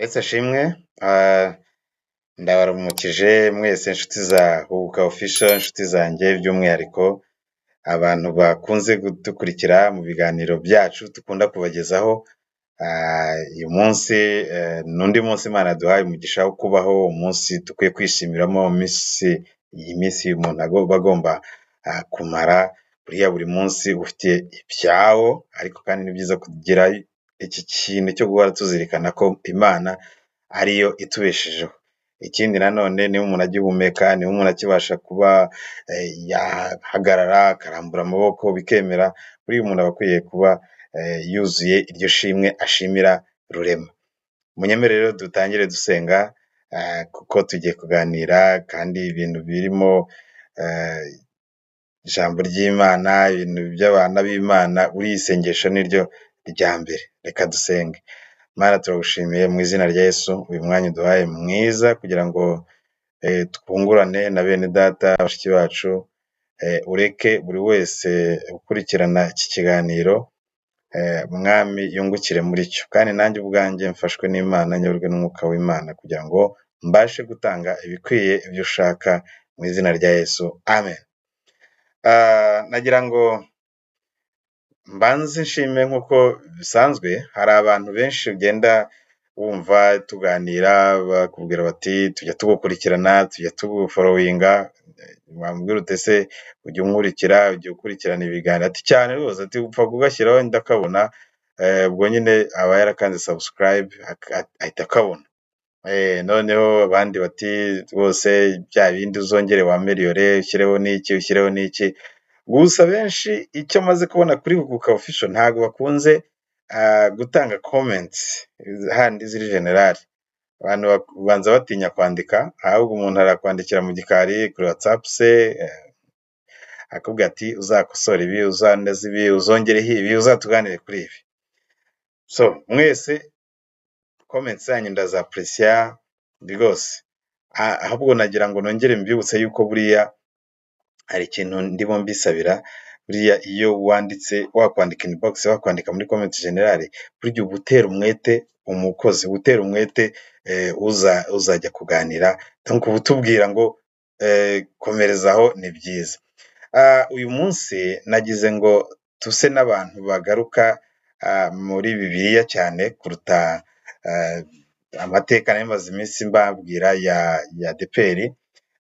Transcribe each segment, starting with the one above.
Yesu ashimwe, ndabaramukije mwese inshuti za Huguka Official, inshuti zanjye by'umwihariko abantu bakunze kudukurikira mu biganiro byacu dukunda kubagezaho. Uyu munsi ni undi munsi Imana yaduhaye umugisha wo kubaho, umunsi dukwiye kwishimiramo, iyi minsi umuntu aba agomba kumara, buriya buri munsi ufite ibyawo, ariko kandi ni byiza kugira iki kintu cyo guhora tuzirikana ko Imana ariyo itubeshejeho. Ikindi nanone, niba umuntu agihumeka, niba umuntu akibasha kuba yahagarara akarambura amaboko bikemera, buriya umuntu aba akwiye kuba yuzuye iryo shimwe ashimira Rurema. Munyemerere rero dutangire dusenga, kuko tugiye kuganira kandi ibintu birimo ijambo ry'Imana, ibintu by'abana b'Imana, buriya isengesho ni ryo rya mbere. Reka dusenge. Mana, turagushimiye mu izina rya Yesu uyu mwanya uduhaye mwiza kugira ngo twungurane na bene data, bashiki bacu, ureke buri wese ukurikirana iki kiganiro, Mwami, yungukire muri cyo. Kandi nanjye ubwanjye mfashwe n'Imana, nyoborwe n'Umwuka w'Imana kugira ngo mbashe gutanga ibikwiye ibyo ushaka mu izina rya Yesu. Amen. Nagira ngo mbanze nshime nk'uko bisanzwe, hari abantu benshi ugenda wumva tuganira bakubwira bati: "Tujya tugukurikirana, tujya tugufollowinga." Wambwira uti: "Ese ujya unkurikira, ujya ukurikirana ibiganiro?" Ati: "Cyane rwose." Ati: "Upfa kugashyiraho ndakabona." Ubwo nyine aba yarakanze subscribe ahita akabona. Noneho abandi bati: "Rwose bya bindi uzongere w'améliore, ushyireho n'iki, ushyireho n'iki." Gusa benshi icyo maze kubona kuri Huguka Official, ntabwo bakunze gutanga comments handi ziri general. Abantu babanza batinya kwandika, ahubwo umuntu arakwandikira mu gikari kuri WhatsApp se, akubwira ati: "Uzakosore ibi, uzanoze ibi, uzongereho ibi, uzatuganire kuri ibi." So mwese comments zanyu ndazappreciya rwose. Ahubwo nagira ngo nongere mbibutse yuko buriya hari ikintu ndimo mbisabira. Buriya iyo wanditse, wakwandika inbox, wakwandika muri comment general, burya uba utera umwete umukozi, uba utera umwete uzajya kuganira, donc uba utubwira ngo komereza aho, ni byiza. Uyu munsi nagize ngo tuse n'abantu bagaruka muri Bibiliya cyane kuruta amateka nari maze iminsi mbabwira ya ADEPR.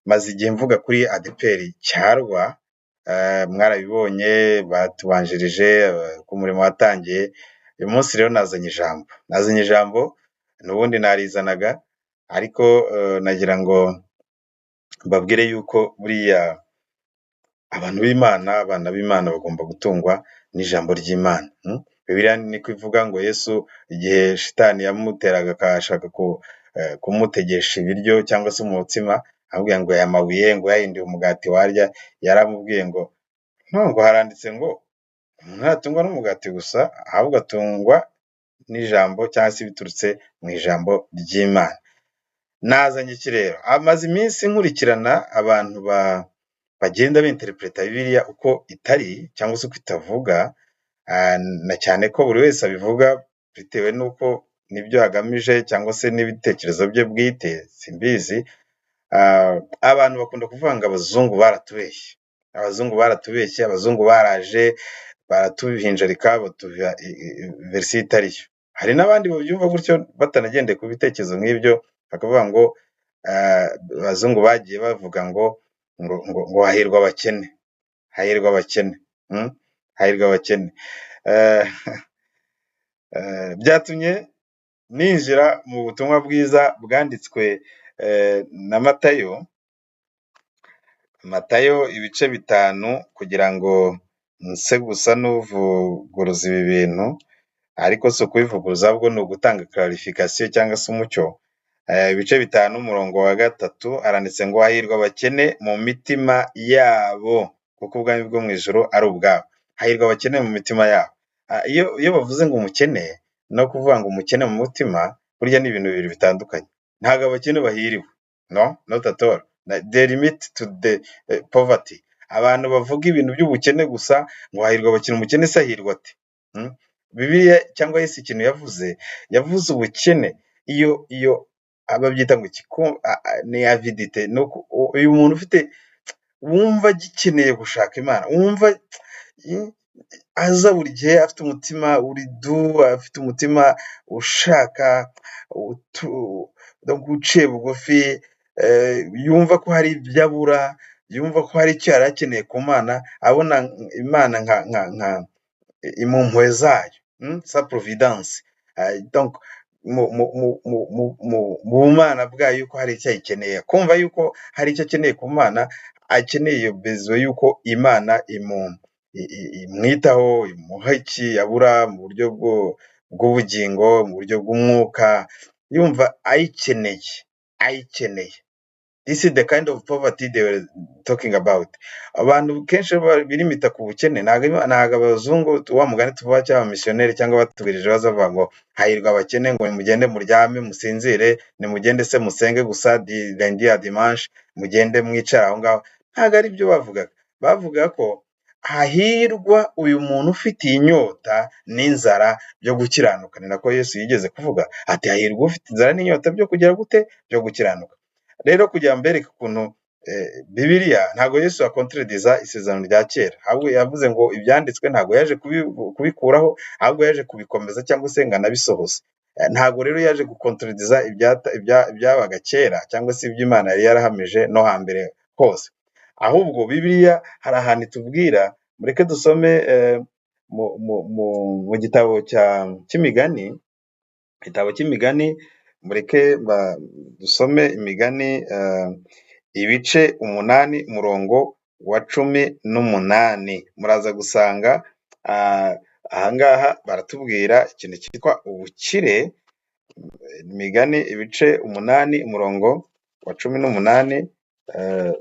Maze igihe mvuga kuri ADEPR Cyarwa, mwarabibonye batubanjirije ko umurimo watangiye. Uyu munsi rero nazanye ijambo, n'ubundi narizanaga, ariko nagira ngo mbabwire yuko buriya abantu b'Imana, abana b'Imana bagomba gutungwa n'ijambo ry'Imana. Bibiliya niko ivuga ngo Yesu igihe shitani yamuteraga akashaka kumutegesha ibiryo cyangwa se umutsima, amubwira ngo aya mabuye ngo yahinduye umugati warya, yaramubwiye ngo no, ngo haranditse ngo umuntu ntatungwa n'umugati gusa, ahubwo atungwa n'ijambo cyangwa se biturutse mu ijambo ry'Imana. Nazanye iki rero? Amaze iminsi nkurikirana abantu bagenda binterpreta Bibiliya uko itari cyangwa se uko itavuga, na cyane ko buri wese abivuga bitewe n'uko n'ibyo agamije cyangwa se n'ibitekerezo bye bwite, simbizi. Abantu bakunda kuvuga ngo abazungu baratubeshye, abazungu baratubeshye, abazungu baraje baratuhinjarika, batuha version itari yo. Hari n'abandi babyumva gutyo batanagendeye ku bitekerezo nk'ibyo, bakavuga ngo abazungu bagiye bavuga ngo hahirwa abakene, hahirwa abakene, hahirwa abakene. Byatumye ninjira mu butumwa bwiza bwanditswe na Matayo, Matayo ibice 5, kugira ngo nse gusa n'uvuguruza ibi bintu, ariko si ukubivuguruza, ahubwo ni ugutanga clarification cyangwa se umucyo. Ibice 5, umurongo wa 3, haranditse ngo: "Hahirwa abakene mu mitima yabo, kuko ubwami bwo mu ijuru ari ubwabo." Hahirwa abakene mu mitima yabo. Iyo bavuze ngo umukene no kuvuga ngo umukene mu mutima, burya ni ibintu bibiri bitandukanye. Ntabwo abakene bahiriwe, no, not at all. The limit to the poverty. Abantu bavuga ibintu by'ubukene gusa ngo hahirwa abakene, umukene se ahirwa ate? Bibiliya cyangwa Yesu ikintu yavuze, yavuze ubukene. Iyo babyita ngo iki? Ni avidité. Uyu muntu ufite, wumva agikeneye gushaka Imana, wumva aza buri gihe afite umutima uri doux, afite umutima ushaka, uciye bugufi, yumva ko hari ibyo abura, yumva ko hari icyo yari akeneye ku Mana, abona Imana nka mu mpuhwe zayo, sa providence, mu bumana bwayo, yuko hari icyo ayikeneye, kumva yuko hari icyo akeneye ku Mana, akeneye iyo besoin yuko Imana imwitaho, imuha iki abura mu buryo bw'ubugingo, mu buryo bw'umwuka, yumva ayikeneye, ayikeneye. This is the kind of poverty they were talking about. Abantu kenshi birimita ku bukene. Ntabwo abazungu, wa mugani tuvuga, cyangwa abamisiyoneri cyangwa abatubwirije baza bavuga ngo hahirwa abakene, ngo nimugende muryame musinzire, nimugende se musenge gusa lundi à dimanche, mugende mwicare aho ngaho. Ntabwo ari byo bavugaga. Bavuga ko hahirwa uyu muntu ufite inyota n'inzara byo gukiranuka. Ni nako Yesu yigeze kuvuga ati: "Hahirwa ufite inzara n'inyota byo kugira gute? Byo gukiranuka." Rero kugira ngo mbereke ukuntu Bibiliya, ntabwo Yesu akontrediza isezerano rya kera, ahubwo yavuze ngo ibyanditswe ntabwo yaje kubikuraho, ahubwo yaje kubikomeza cyangwa se ngo anabisohoze. Ntabwo rero yaje gukontrediza ibyabaga kera cyangwa se ibyo Imana yari yarahamije no hambere hose. Ahubwo Bibiliya hari ahantu itubwira. Mureke dusome mu gitabo cy'Imigani, igitabo cy'Imigani. Mureke dusome Imigani ibice 8, umurongo wa 18. Muraza gusanga ahangaha baratubwira ikintu cyitwa ubukire. Imigani ibice 8, umurongo wa 18,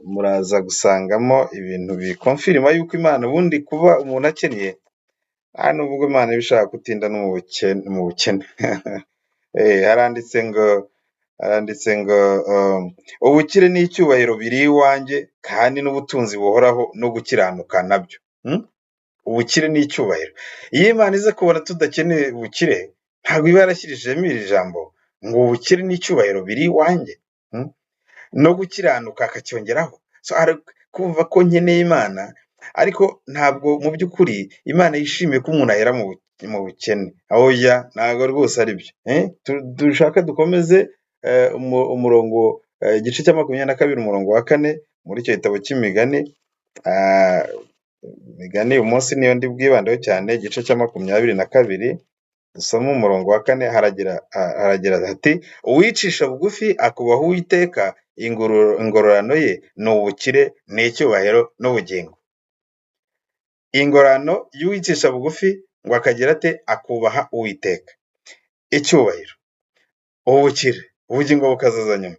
muraza gusangamo ibintu bikonfirima yuko Imana ubundi kuba umuntu akennye, nta nubwo Imana iba ishaka gutinda no mu bukene. Haranditse ngo ubukire n'icyubahiro biri iwanjye, kandi n'ubutunzi buhoraho no gukiranuka nabyo. Ubukire n'icyubahiro. Iyo Imana iza kubona tudakeneye ubukire, ntabwo iba yarashyirishijemo iri jambo ngo ubukire n'icyubahiro biri iwanjye, no gukiranuka akacyongeraho. Kumva ko nkeneye Imana, ariko ntabwo mu by'ukuri Imana yishimiye ko umuntu ahera mu bukene. Oya, ntabwo rwose ari byo. Dushake dukomeze umurongo, igice cya 22, umurongo wa 4, muri icyo gitabo cy'Imigani. Imigani uyu munsi niyo ndi bwibandeho cyane. Igice cya 22, dusome umurongo wa 4. Haragira hati: "Uwicisha bugufi akubaha Uwiteka, ingororano ye ni ubukire n'icyubahiro n'ubugingo." Ingororano y'uwicisha bugufi ngo akagira ate? Akubaha Uwiteka. Icyubahiro, ubukire, ubugingo bukazaza nyuma.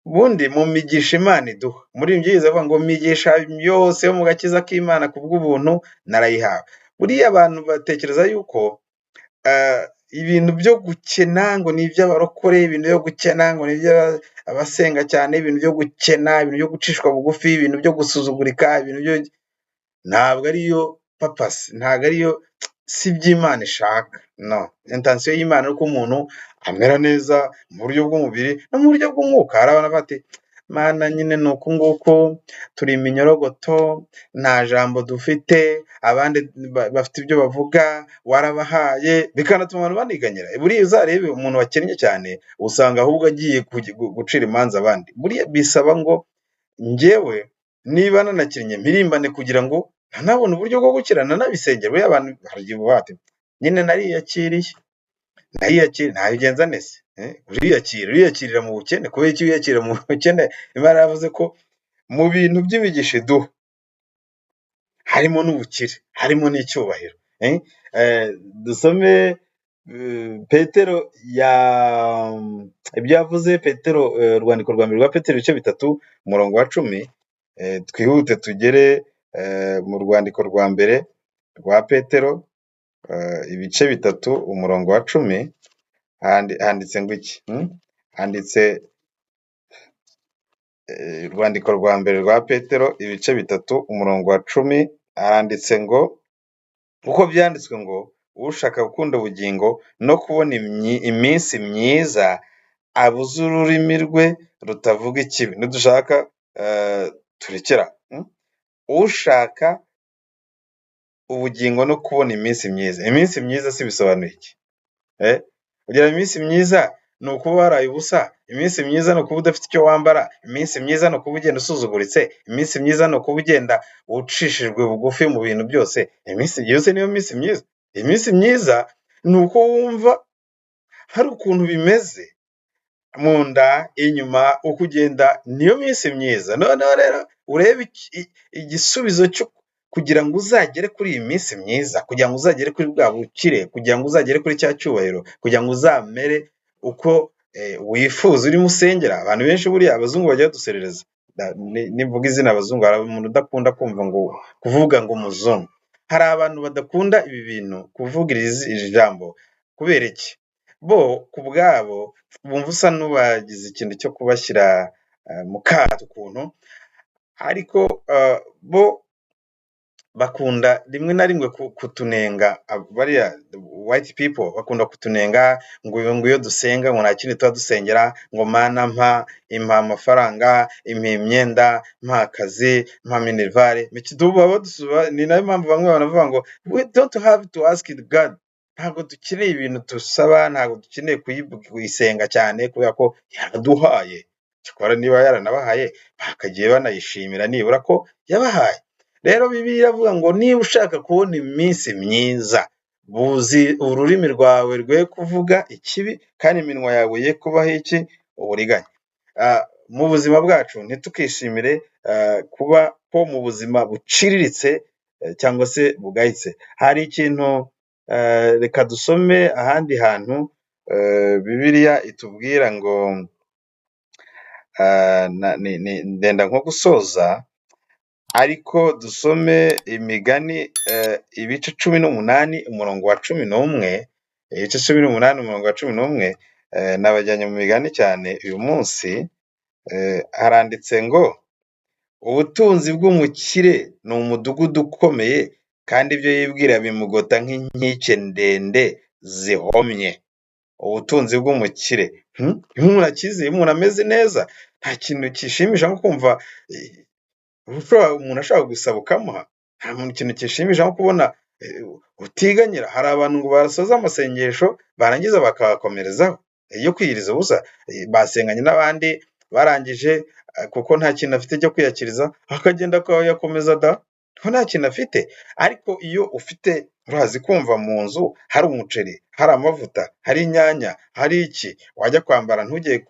Ubundi mu migisha Imana iduha, muri ibyo avuga ngo imigisha yose yo mu gakiza k'Imana kubw'ubuntu narayihawe. Buriya abantu batekereza yuko ibintu byo gukena ngo ni iby'abarokore, ibintu byo gukena ngo ni iby'abasenga cyane, ibintu byo gukena, ibintu byo gucishwa bugufi, ibintu byo gusuzugurika, ibintu byo ntabwo ariyo purpose, ntabwo ariyo, si iby'Imana ishaka. No, intention y'Imana ni uko umuntu amera neza mu buryo bw'umubiri no mu buryo bw'umwuka. Hari abantu bati: "Mana, nyine ni uku nguku, turi iminyorogoto, nta jambo dufite, abandi bafite ibyo bavuga, warabahaye," bikanatuma abantu baniganyira. Buriya uzarebe umuntu wakennye cyane, usanga ahubwo agiye gucira imanza abandi. Buriya bisaba ngo njyewe niba nanakennye mpirimbanire kugira ngo ntanabone uburyo bwo gukira, nanabisengera. Buriya abantu hari igihe bavuga bati: "Nyine nariyakiriye, nariyakiriye, nabigenza nte se?" Uriyakira, uriyakirira mu bukene. Kubera iki wiyakirira mu bukene? Imana yavuze ko mu bintu by'imigisha iduha harimo n'ubukire, harimo n'icyubahiro. Dusome Petero ya ibyo yavuze. Petero, urwandiko rwa mbere rwa Petero, ibice 3, umurongo wa 10. Twihute tugere mu rwandiko rwa mbere rwa Petero, ibice 3, umurongo wa 10. Handitse ngo iki? Handitse urwandiko rwa mbere rwa Petero, ibice 3, umurongo wa 10, handitse ngo: "Kuko byanditswe ngo Ushaka gukunda ubugingo no kubona iminsi myiza, abuze ururimi rwe rutavuga ikibi. Nidushaka turekera. Ushaka ubugingo no kubona iminsi myiza. Iminsi myiza si bisobanuye iki? Kugira iminsi myiza ni ukuba waraye ubusa, iminsi myiza ni ukuba udafite icyo wambara, iminsi myiza ni ukuba ugenda usuzuguritse, iminsi myiza ni ukuba ugenda ucishijwe bugufi mu bintu byose. Iminsi yose niyo minsi myiza. Iminsi myiza ni uko wumva hari ukuntu bimeze mu nda, inyuma, uko ugenda, niyo minsi myiza. Noneho rero urebe igisubizo cyo kugira ngo uzagere kuri iyi minsi myiza, kugira ngo uzagere kuri bwa bukire, kugira ngo uzagere kuri cya cyubahiro, kugira ngo uzamere uko wifuza urimo usengera. Abantu benshi buriya abazungu bajya baduserereza. Nivuga izina abazungu, hari umuntu udakunda kumva ngo kuvuga ngo umuzungu. Hari abantu badakunda ibi bintu, kuvuga iri jambo, kubera iki? Bo ku bwabo bumva usa n'ubagize ikintu cyo kubashyira mu kato ukuntu, ariko bo bakunda rimwe na rimwe kutunenga. Bariya white people bakunda kutunenga ngo iyo dusenga ngo nta kindi tuba dusengera, ngo Mana impa amafaranga, impa imyenda, mpa akazi, mpa minerval. Ni nayo mpamvu bamwe banavuga ngo we don't have to ask God, ntabwo dukeneye ibintu dusaba, ntabwo dukeneye kuyisenga cyane kubera ko yaraduhaye. Cyakora niba yaranabahaye, bakagiye banayishimira nibura ko yabahaye. Rero Bibiliya iravuga ngo niba ushaka kubona iminsi myiza, buzi ururimi rwawe rwe kuvuga ikibi, kandi iminwa yawe ye kubaho iki? Uburiganya. Mu buzima bwacu ntitukishimire kuba ko mu buzima buciriritse cyangwa se bugayitse. Hari ikintu, reka dusome ahandi hantu Bibiliya itubwira ngo ndenda nko gusoza, ariko dusome Imigani ibice 18 umurongo wa 11, ibice 18 umurongo wa 11. Nabajyanye mu migani cyane uyu munsi. Haranditse ngo ubutunzi bw'umukire ni umudugudu ukomeye, kandi ibyo yibwira bimugota nk'inkike ndende zihomye. Ubutunzi bw'umukire, iyo umuntu akize, iyo umuntu ameze neza, nta kintu kishimisha nko kumva umuntu ashobora gusaba ukamuha. Nta kintu kishimisha nko kubona utiganyira. Hari abantu ngo basoza amasengesho barangiza bakayakomerezaho yo kwiyiriza ubusa, basenganye n'abandi barangije, kuko nta kintu afite cyo kwiyakiriza, akagenda akayakomeza da, kuko nta kintu afite. Ariko iyo ufite, urazi kumva mu nzu hari umuceri, hari amavuta, hari inyanya, hari iki, wajya kwambara ntujye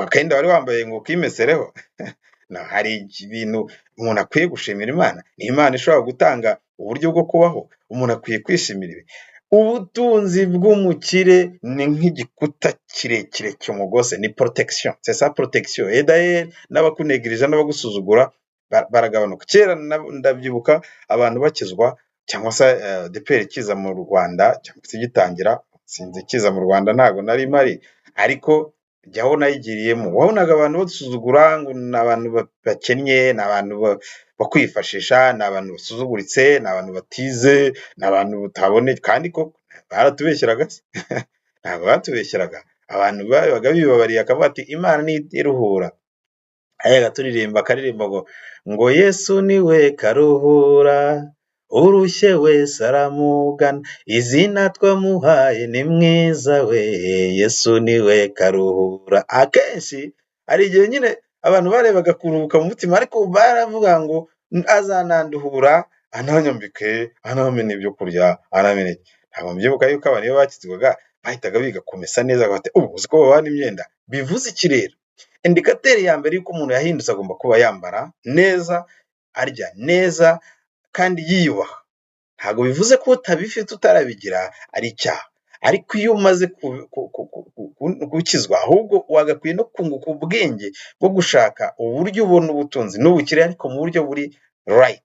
akenda wari wambaye ngo ukimesereho. Hari ibintu umuntu akwiye gushimira Imana. Ni Imana ishobora gutanga uburyo bwo kubaho, umuntu akwiye kwishimira ibi. Ubutunzi bw'umukire ni nk'igikuta kirekire kimugose, ni protection, c'est ça protection. Et d'ailleurs n'abakunegirija n'abagusuzugura baragabanuka. Kera ndabyibuka abantu bakizwa, cyangwa se ADEPR ikiza mu Rwanda, cyangwa se igitangira, sinzi, ikiza mu Rwanda ntabwo nari mpari, ariko jyaho nayigiriyemo, wabonaga abantu badusuzugura ngo ni abantu bakennye, ni abantu bo kwifashisha, ni abantu basuzuguritse, ni abantu batize, ni abantu bataboneye. Kandi koko baratubeshyeraga se? Ntabwo batubeshyeraga. Abantu babaga bibabariye, akavuga ati Imana niyo iruhura. Yajyaga turirimba akaririmbo ngo Yesu niwe karuhura, urushye wese aramugana, izina twamuhaye ni mwiza we, Yesu niwe karuhura. Akenshi hari igihe nyine abantu barebaga kuruhuka mu mutima, ariko baravuga ngo azananduhura, ananyambike, anampe n'ibyo kurya, anampe iki. Ntabwo mbyibuka yuko abantu iyo bakizwaga bahitaga biga kumesa neza, bati ubu uzi ko babana imyenda. Bivuze iki rero? Indicateur ya mbere y'uko umuntu yahindutse, agomba kuba yambara neza, arya neza kandi yiyubaha. Ntabwo bivuze ko utabifite, utarabigira ari icyaha, ariko iyo umaze gukizwa, ahubwo wagakwiye no kunguka ubwenge bwo gushaka uburyo ubona ubutunzi n'ubukire, ariko mu buryo buri right,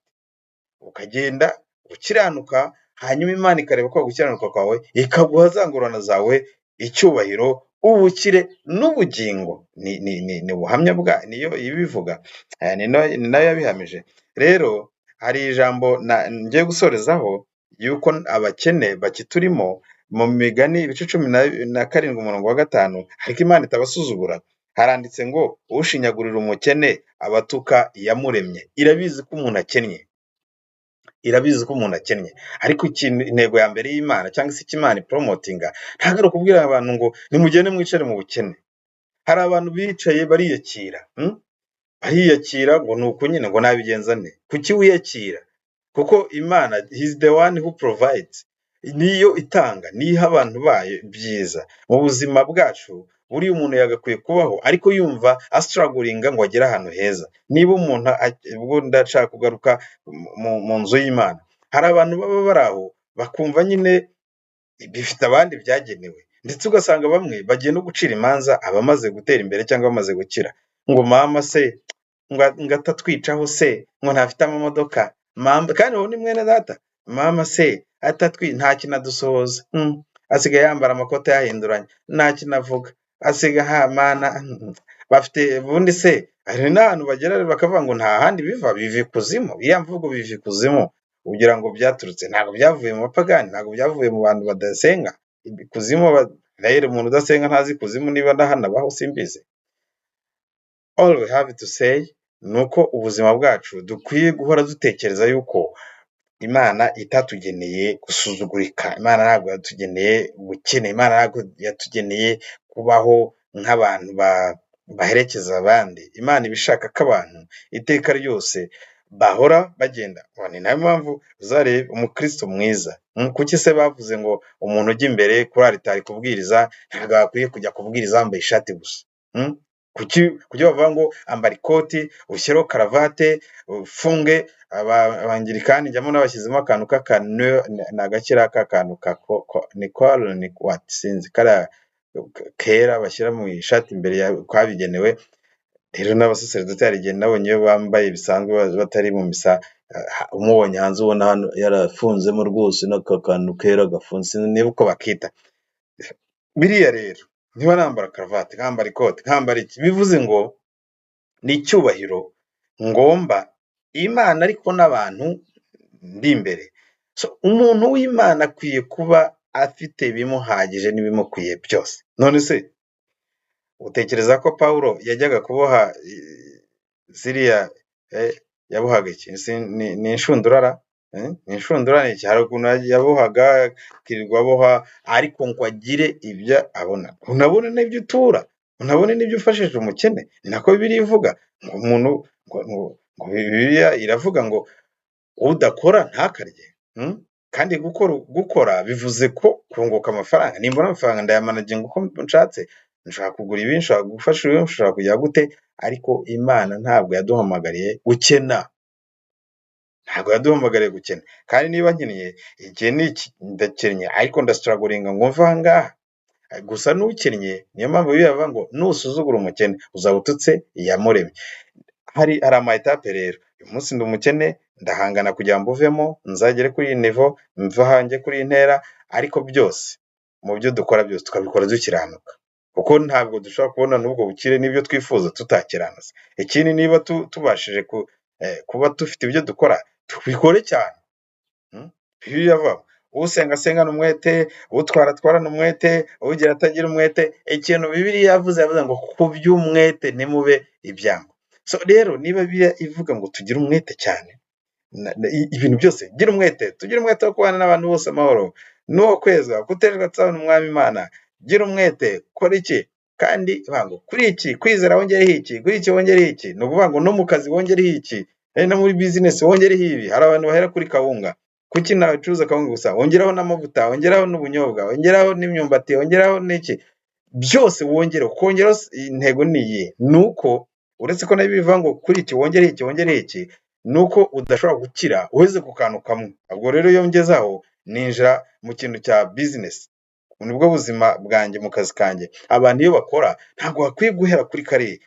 ukagenda ukiranuka, hanyuma Imana ikareba ko gukiranuka kwawe, ikaguha za ngororano zawe, icyubahiro, ubukire n'ubugingo. Ni ubuhamya bwa niyo ibivuga, ni nayo yabihamije. Rero hari ijambo ngiye gusorezaho. yuko abakene bakiturimo mu migani ibice 17 umurongo wa 5, ariko Imana itabasuzugura. Haranditse ngo ushinyagurira umukene abatuka iyamuremye. Irabizi ko umuntu akennye, irabizi ko umuntu akennye, ariko ikintu intego ya mbere y'Imana cyangwa se icyo Imana iporomotinga ntabwo ari ukubwira abantu ngo nimugende mwicare mu bukene. Hari abantu bicaye bariyakira, bariyakira ngo ni uku nyine, ngo nabigenza nte? Kuki wiyakira? Kuko Imana is the one who provides, niyo itanga, niyo iha abantu bayo ibyiza. Mu buzima bwacu buriya umuntu yagakwiye kubaho ariko yumva asitaraguringa ngo agere ahantu heza. Niba umuntu, ubwo ndashaka kugaruka mu nzu y'Imana, hari abantu baba bari aho bakumva nyine bifite abandi byagenewe, ndetse ugasanga bamwe bagiye no gucira imanza abamaze gutera imbere cyangwa bamaze gukira, ngo mama se ngo atatwicaho se, ngo ntafite amamodoka, mama kandi uwo ni mwene data, mama se atatwi nta kintu adusohoza, asigaye yambara amakoti yahinduranya, nta kintu avuga, asiga ha mana bafite ubundi se. Hari n'ahantu bagera bakavuga ngo nta handi biva, biva ikuzimu. Iriya mvugo biva ikuzimu, ugira ngo byaturutse, ntabwo byavuye mu bapagani, ntabwo byavuye mu bantu badasenga. Ikuzimu, rero umuntu udasenga ntazi ikuzimu, niba ndahanabaho simbizi. All we have to say ni uko ubuzima bwacu dukwiye guhora dutekereza yuko Imana itatugeneye gusuzugurika, Imana ntabwo yatugeneye ubukene, Imana ntabwo yatugeneye kubaho nk'abantu baherekeza abandi. Imana iba ishaka ko abantu iteka ryose bahora bagenda. Ni nayo mpamvu uzarebe umukristo mwiza, kuki se bavuze ngo umuntu ujya imbere kuri aritari kubwiriza ntabwo akwiye kujya kubwiriza yambaye ishati gusa? Kuki bavuga ngo ambara ikoti, ushyireho karavate, ufunge? Abangirikani njyamo n'abashyizemo akantu k'akane, ni agakira k'akantu ni koro ni wati sinzi, kariya kera bashyira mu ishati imbere kabigenewe. Rero n'abasaseredoti hari igihe nabonye iyo bambaye bisanzwe batari mu misa, umubonye hanze ubona hano yarafunzemo rwose n'aka kantu kera gafunze, niba uko bakita biriya. Rero niba nambara karavate, nkambara ikote, nkambara iki, bivuze ngo ni icyubahiro ngomba Imana ariko n'abantu ndi imbere. Umuntu w'Imana akwiye kuba afite ibimuhagije n'ibimukwiye byose. None se utekereza ko Pawulo yajyaga kuboha ziriya, yabohaga iki? Ni inshundura? Ni inshundura ni iki? Hari ukuntu yabohaga, akirirwa aboha, ariko ngo agire ibyo abona, unabone n'ibyo utura, unabone n'ibyo ufashije umukene. Ni nako Bibiliya ivuga ngo umuntu, ngo Bibiliya iravuga ngo udakora ntakarye. Kandi gukora bivuze ko kunguka amafaranga. Nimbona amafaranga ndayamanaginga uko nshatse, nshobora kugura ibi, nshobora gufasha uyu, nshobora kujya gute, ariko Imana ntabwo yaduhamagariye gukena, ntabwo yaduhamagariye gukena. Kandi niba nkennye, igihe ni iki, ndakennye ariko ndasitaragoringa ngo mve aha ngaha. Gusa n'ukennye, niyo mpamvu Bibiliya ivuga ngo nusuzugura umukene uzaba ututse iyamuremye. Hari ama etape rero, uyu munsi ndi umukene, ndahangana kugira ngo uvemo, nzagere kuri iyi nivo, mve aha njye kuri iyi ntera, ariko byose mu byo dukora byose tukabikora dukiranuka, kuko ntabwo dushobora kubona n'ubwo bukire n'ibyo twifuza tutakiranutse. Ikindi, niba tubashije kuba dufite ibyo dukora, tubikore cyane. Bibiliya iravuga ngo usenga asengane umwete, utwara atwarane umwete, ugira atagira umwete. Ikintu Bibiliya yavuze, yavuze ngo ku by'umwete ntimube ibyangwa. So rero niba Bibiliya ivuga ngo tugire umwete cyane, ibintu byose gira umwete, tugire umwete wo kubana n'abantu bose amahoro, n'uwo kwezwa, kutejwa tuzabona umwami Imana, gira umwete, kora iki, kandi ngo kuri iki kwizera wongereho iki, kuri iki wongereho iki, ni ukuvuga ngo no mu kazi wongereho iki, no muri bizinesi wongereho ibi. Hari abantu bahera kuri kawunga, kuki nacuruza kawunga gusa? Wongeraho n'amavuta, wongeraho n'ubunyobwa, wongeraho n'imyumbati, wongeraho n'iki, byose wongere kongeraho. Intego ni iyi, ni uko uretse ko nayo bivuga ngo kuri iki wongereho iki, wongereho iki, ni uko udashobora gukira uheze ku kantu kamwe. Ubwo rero iyo ngeze aho ninjira mu kintu cya bizinesi, nibwo buzima bwanjye mu kazi kanjye. Abantu iyo bakora ntabwo bakwiye guhera kuri kariya.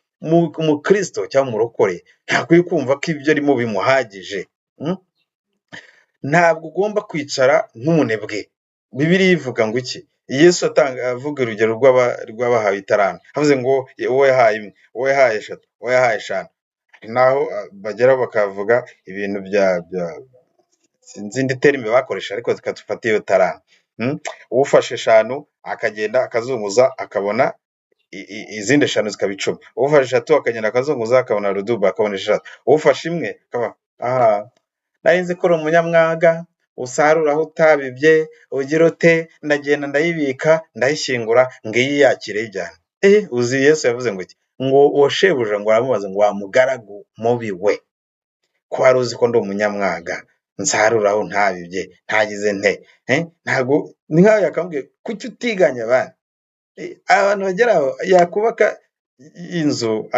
Umukristo cyangwa umurokore ntakwiye kumva ko ibyo arimo bimuhagije. Ntabwo ugomba kwicara nk'umunebwe. Bibiliya ivuga ngo iki? Yesu atanga avuga urugero rw'abahawe italanto, avuze ngo uwo yahaye imwe, uwo yahaye eshatu, uwo yahaye eshanu. Hari n'aho bagera bakavuga ibintu bya Sinzi indi terme bakoresha, ariko reka dufate iyo taranto. Ufashe 5 akagenda akazunguza akabona izindi 5 zikaba 10. Ufashe 3 akagenda akazunguza akabona rudubu akabona 6. Ufashe 1 akaba aha nari nzi ko uri umunyamwaga usarura aho utabibye, ugira ute, ndagenda ndayibika ndayishyingura, ngiyi yakire yijyana. Uzi Yesu yavuze ngo iki? Ngo uwo shebuja ngo aramubaza ngo wa mugaragu mubi we, ko wari uzi ko ndi umunyamwaga nsarura aho ntabibye, ntagize nte? Ntabwo ni nkaho yakambwiye kuki utiganya abandi. Abantu bagera aho yakubaka inzu,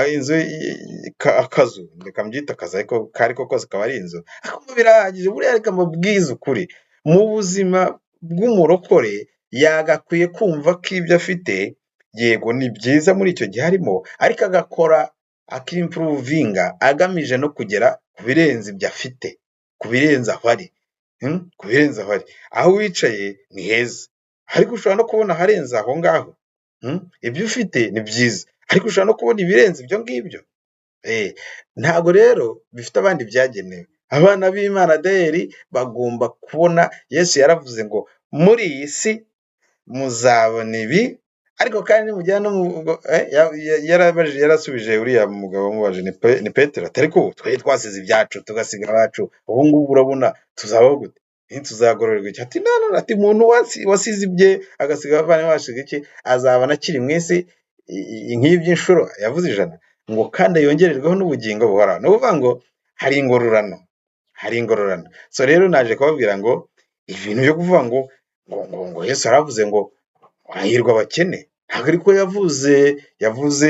akazu, reka mbyite akazu, ariko kari ko kose kaba ari inzu, ariko birahagije. Buriya reka mbabwize ukuri, mu buzima bw'umurokore yagakwiye kumva ko ibyo afite yego ni byiza muri icyo gihe arimo, ariko agakora akimpuruvinga agamije no kugera ku birenze ibyo afite, ku birenze aho ari, ku birenze aho ari. Aho wicaye ni heza, ariko ushobora no kubona aharenze aho ngaho. Ibyo ufite ni byiza, ariko ushobora no kubona ibirenze ibyo ngibyo. Ntabwo rero bifite abandi byagenewe. Abana b'Imana dayeri bagomba kubona. Yesu yaravuze ngo muri iyi si muzabona ibi, ariko kandi nimugera no mu yarabajije, yarasubije uriya mugabo umubajije ni Petero ati ariko ubu twari twasize ibyacu tugasiga abacu, ubu ngubu urabona tuzabaho gute? Tuzagororerwa iki? Ati no, ati umuntu wasize ibye agasiga abavandimwe basiga iki, azabona akiri mu isi nk'iby'inshuro yavuze 100, ngo kandi yongererweho n'ubugingo buhoraho. Ni ukuvuga ngo hari ingororano, hari ingororano. So rero naje kubabwira ngo ibintu byo kuvuga ngo ngo ngo ngo Yesu yaravuze ngo hahirwa abakene, ntabwo ariko yavuze. Yavuze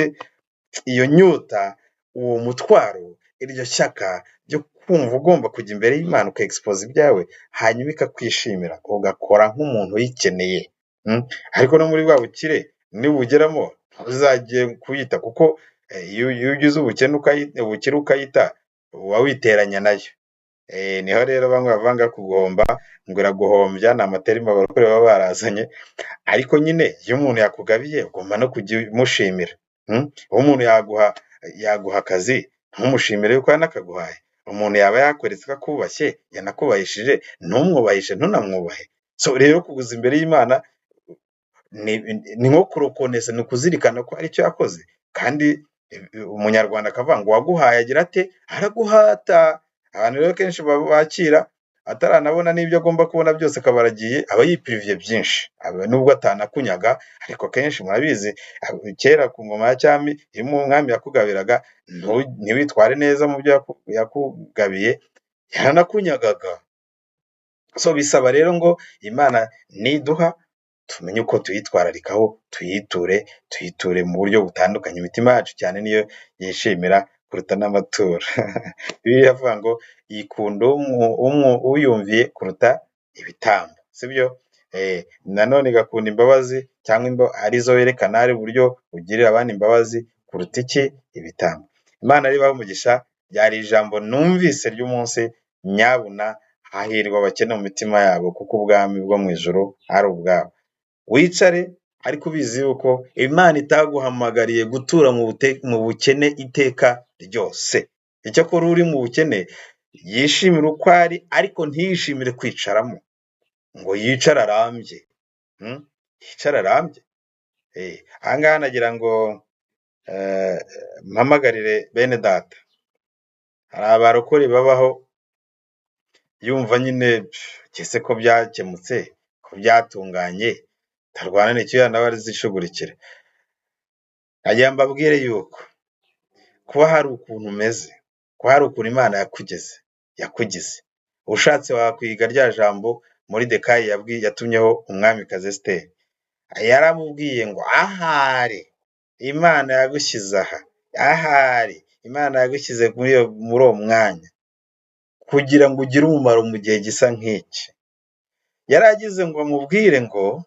iyo nyota, uwo mutwaro, iryo shyaka ryo kumva ugomba kujya imbere y'Imana uka-expose ibyawe, hanyuma ikakwishimira, ugakora nk'umuntu uyikeneye. Ariko no muri bwa bukire nibugeramo ntuzajye kuyita, kuko iyo ugize ubukene ubukire ukayita uba witeranya nayo. Niho rero bamwe bavanga kuguhomba ngo iraguhombya, ni ama terme abarokore baba barazanye, ariko nyine iyo umuntu yakugabiye ugomba no kujya umushimira. Uwo umuntu yaguha akazi ntumushimire yuko yanakaguhaye? Umuntu yaba yakweretse ko akubashye, yanakubahishije, ntumwubahishe, ntunamwubahe? So rero kuguza imbere y'Imana ni nko kurokonesa, ni ukuzirikana ko hari icyo yakoze. Kandi umunyarwanda akavuga ngo uwaguhaye agira ate? Araguhata. Abantu rero kenshi bakira ataranabona n'ibyo agomba kubona byose, akaba aragiye, aba yipiriviye byinshi nubwo atanakunyaga. Ariko kenshi murabizi, kera ku ngoma ya cyami, iyo umwami yakugabiraga ntiwitware neza mu byo yakugabiye, yaranakunyagaga. So bisaba rero ngo Imana niduha tumenye uko tuyitwararikaho, tuyiture, tuyiture mu buryo butandukanye. Imitima yacu cyane niyo yishimira kuruta n'amaturo. Bibiliya iravuga ngo ikunda uyumviye kuruta ibitambo, sibyo? Nanone igakunda imbabazi, cyangwa arizo werekana ari uburyo ugirira abandi imbabazi kuruta iki? Ibitambo. Imana ribahe umugisha. Ryari ijambo numvise ry'umunsi. Nyabuna hahirwa abakene mu mitima yabo, kuko ubwami bwo mu ijuru ari ubwabo. Wicare ariko ubizi yuko Imana itaguhamagariye gutura mu bukene iteka ryose. Icyakora uri mu bukene yishimire uko ari, ariko ntiyishimire kwicaramo ngo yicare arambye. Yicare arambye. Aha ngaha nagira ngo mpamagarire bene data. Hari abarokore babaho yumva nyine ese ko byakemutse, ko byatunganye, tarwana n'icyo nawe arizishugurikira. Nagira mbabwire yuko kuba hari ukuntu umeze, kuba hari ukuntu Imana yakugeze, yakugize, ushatse wakwiga rya jambo Moridekayi yatumyeho umwamikazi Esiteri. Yaramubwiye ngo ahari Imana yagushyize aha, ahari Imana yagushyize muri uwo mwanya kugira ngo ugire umumaro mu gihe gisa nk'iki. Yari agize ngo amubwire ngo,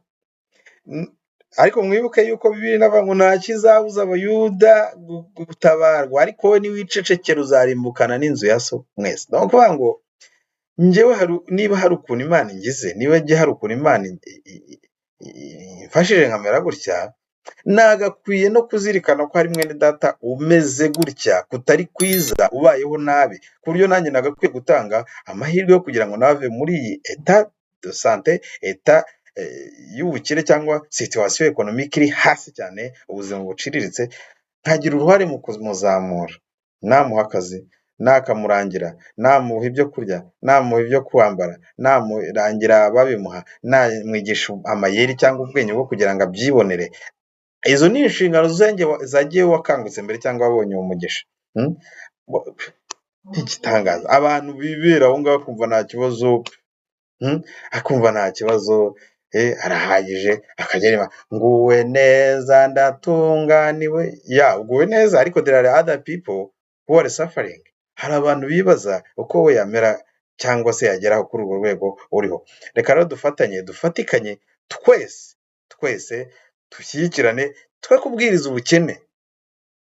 ariko mwibuke yuko Bibiliya inavuga ngo nta kizabuza Abayuda gutabarwa, ariko wowe niwicecekera uzarimbukana n'inzu ya so mwese. Ni ukuvuga ngo njyewe niba hari ukuntu Imana ingize, niba njye hari ukuntu Imana imfashije nkamera gutya, Nagakwiye no kuzirikana ko hari mwene data umeze gutya, kutari kwiza, ubayeho nabi, ku buryo nanjye nagakwiye gutanga amahirwe yo kugira ngo nave muri iyi état de santé, état y'ubukire cyangwa situation économique iri hasi cyane, ubuzima buciriritse, nkagira uruhare mu kumuzamura, namuha akazi, nakamurangira, namuha ibyo kurya, namuha ibyo kwambara, namurangira ababimuha, namwigisha amayeri cyangwa ubwenge bwo kugira ngo abyibonere. Izo ni inshingano zagiye wakangutse mbere cyangwa wabonye uwo mugisha. Igitangaza, abantu bibera aho ngaho akumva nta kibazo, akumva nta kibazo, arahagije, akajya areba nguwe neza ndatunganiwe, ya uguwe neza, ariko there are other people who are suffering. Hari abantu bibaza uko we yamera cyangwa se yageraho kuri urwo rwego uriho. Reka rero dufatanye, dufatikanye twese, twese dushyigikirane, twe kubwiriza ubukene,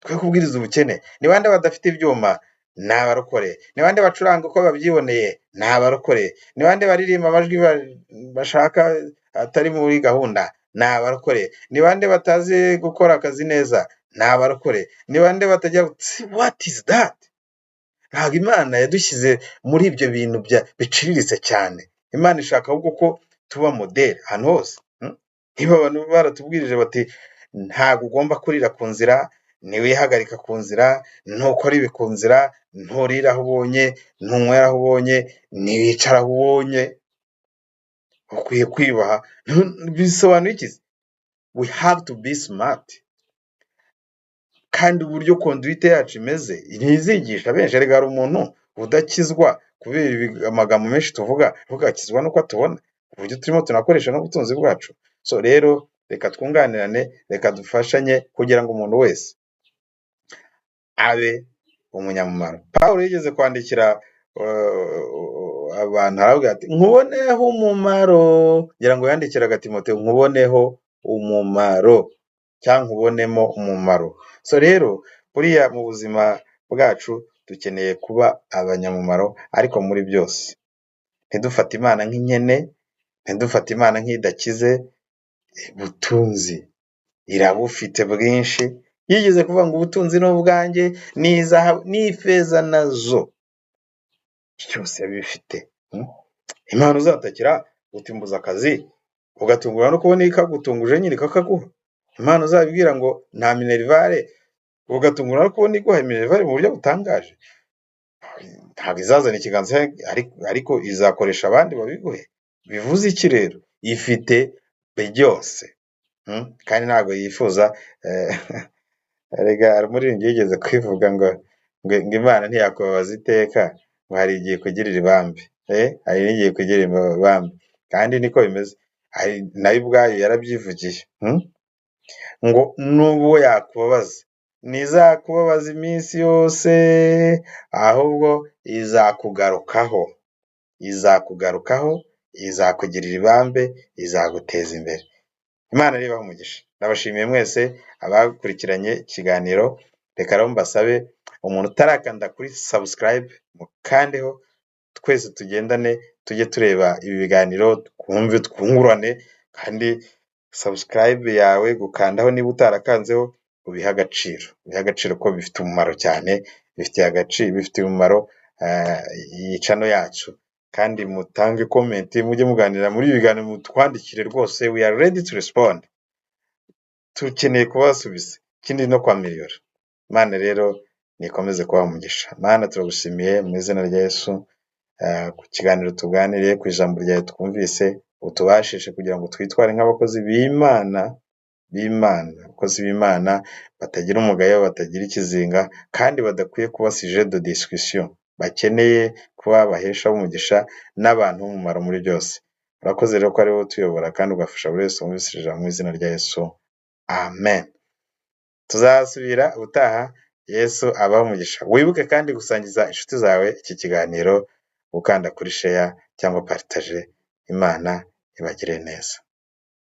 twe kubwiriza ubukene. Ni bande badafite ibyuma? Ni abarokore. Ni bande bacuranga uko babyiboneye? Ni abarokore. Ni bande baririmba amajwi bashaka atari muri gahunda? Ni abarokore. Ni bande batazi gukora akazi neza? Ni abarokore. Ni bande batajya? What is that? Ntabwo Imana yadushyize muri ibyo bintu biciriritse cyane. Imana ishaka ahubwo ko tuba modèle ahantu hose. Niba abantu baratubwirije bati ntabwo ugomba kurira ku nzira, ntiwihagarika ku nzira, ntukora ibi ku nzira, nturira aho ubonye, ntunywera aho ubonye, ntiwicara aho ubonye, ukwiye kwiyubaha, bisobanuye iki? We have to be smart. Kandi uburyo conduite yacu imeze ntizigisha benshi. Erega hari umuntu udakizwa kubera amagambo menshi tuvuga, ahubwo agakizwa nuko atubona, uburyo turimo tunakoresha n'ubutunzi bwacu. So rero reka twunganirane, reka dufashanye kugira ngo umuntu wese abe umunyamumaro. Pawulo yigeze kwandikira abantu arababwira ati nkuboneho umumaro, ngira ngo yandikiraga Timoteyo, nkuboneho umumaro cyangwa nkubonemo umumaro. So rero buriya mu buzima bwacu dukeneye kuba abanyamumaro, ariko muri byose ntidufate Imana nk'inkene, ntidufate Imana nk'idakize. Ubutunzi irabufite bwinshi, yigeze kuvuga ngo ubutunzi ni ubwanjye, n'izahabu n'ifeza nazo, byose bifite. Imana uzatakira uti mbuze akazi, ugatungurwa no kubona ikagutunguje nyine ikakaguha. Imana uzabibwira ngo nta minerval, ugatungurwa no kubona iguha minerval mu buryo butangaje. Ntabwo izazana ikiganza, ariko izakoresha abandi babiguhe. Bivuze iki rero? Ifite byose kandi ntabwo yifuza. Erega hari umuririmbyi yigeze kwivuga ngo Imana ntiyakubabaza iteka, ngo hari igihe ikugirira ibambe, hari n'igihe ikugirira ibambe, kandi niko bimeze. Nayo ubwayo yarabyivugiye ngo nubwo yakubabaza ntizakubabaza iminsi yose, ahubwo izakugarukaho, izakugarukaho, izakugirira ibambe, izaguteza imbere. Imana ibahe umugisha. Ndabashimiye mwese abakurikiranye ikiganiro. Reka rero mbasabe, umuntu utarakanda kuri subscribe mukandeho, twese tugendane, tujye tureba ibi biganiro, twumve, twungurane. Kandi subscribe yawe, gukandaho niba utarakanzeho, ubihe agaciro, ubihe agaciro ko bifite umumaro cyane, bifitiye agaciro, bifitiye umumaro iyi channel yacu. Kandi mutange comment, mujye muganira muri ibi biganiro, mutwandikire rwose, we are ready to respond, dukeneye kubasubiza, ikindi no kwaméliorer. Imana rero nikomeze kubaha umugisha. Mana, turagushimiye mu izina rya Yesu ku kiganiro tuganiriye, ku ijambo ryawe twumvise, utubashishe kugira ngo twitware nk'abakozi b'Imana, abakozi b'Imana batagira umugayo, batagira ikizinga, kandi badakwiye kuba sujet de discussion, bakeneye kuba abahesha b'umugisha n'abantu b'umumaro muri byose. Urakoze rero ko ari wowe utuyobora kandi ugafasha buri wese wumvise ijambo, mu izina rya Yesu, amen. Tuzasubira ubutaha, Yesu abahe umugisha. Wibuke kandi gusangiza inshuti zawe iki kiganiro, ukanda kuri share cyangwa partage. Imana ibagirire neza.